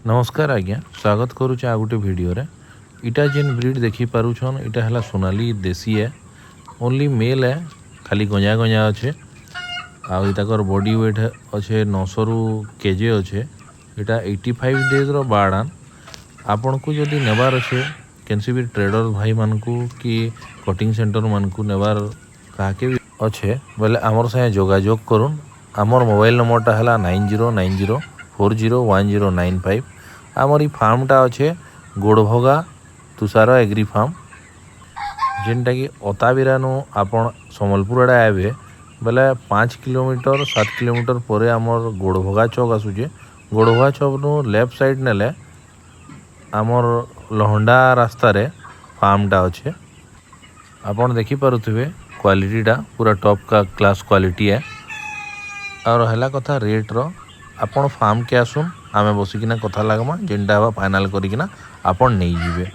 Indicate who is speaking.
Speaker 1: ନମସ୍କାର ଆଜ୍ଞା, ସ୍ୱାଗତ କରୁଛେ ଆଉ ଗୋଟେ ଭିଡ଼ିଓରେ। ଇଟା ଯେନ୍ ବ୍ରିଡ୍ ଦେଖି ପାରୁଛନ୍, ଇଟା ହେଲା ସୋନାଲି ଦେଶୀ ଏ। ଓନ୍ଲି ମେଲ୍ ଏ, ଖାଲି ଗଞ୍ଜା ଗଞ୍ଜା ଅଛେ। ଆଉ ତାକର ବଡି ୱେଟ୍ ଅଛେ 900ରୁ କେଜେ ଅଛେ। ଏଇଟା 85 ଡେଜ୍ର ବାର୍ଡ଼। ଆପଣଙ୍କୁ ଯଦି ନେବାର ଅଛେ, କେନ୍ସି ବି ଟ୍ରେଡର ଭାଇମାନଙ୍କୁ କି କଟିଂ ସେଣ୍ଟର ମାନଙ୍କୁ ନେବାର କାହାକେ ବି ଅଛେ ବୋଇଲେ, ଆମର ସାଙ୍ଗେ ଯୋଗାଯୋଗ କରୁନ୍। ଆମର ମୋବାଇଲ ନମ୍ବରଟା ହେଲା 9090401095। ଆମର ଇ ଫାର୍ମଟା ଅଛେ ଗୋଡ଼ଭଗା, ତୁଷାର ଏଗ୍ରି ଫାର୍ମ, ଯେନ୍ଟାକି ଅତାବିରାନୁ ଆପଣ ସମ୍ବଲପୁର ଆଡ଼େ ଆଇବେ ବେଲେ 5 କିଲୋମିଟର, 7 କିଲୋମିଟର ପରେ ଆମର ଗୋଡ଼ଭଗା ଚକ୍ ଆସୁଛେ। ଗୋଡ଼ଭଗା ଚକ୍ନୁ ଲେଫ୍ଟ ସାଇଡ଼୍ ନେଲେ ଆମର ଲହଣ୍ଡା ରାସ୍ତାରେ ଫାର୍ମଟା ଅଛେ। ଆପଣ ଦେଖିପାରୁଥିବେ, କ୍ୱାଲିଟିଟା ପୁରା ଟପ୍ କ୍ଲାସ୍ କ୍ୱାଲିଟି ଏ। ଆଉ ରହିଲା କଥା ରେଟ୍ର, ଆପଣ ଫାର୍ମକେ ଆସୁନ୍, ଆମେ ବସିକିନା କଥା ଲାଗ୍ମା। ଯେନ୍ଟା ହେବା ଫାଇନାଲ୍ କରିକିନା ଆପଣ ନେଇଯିବେ।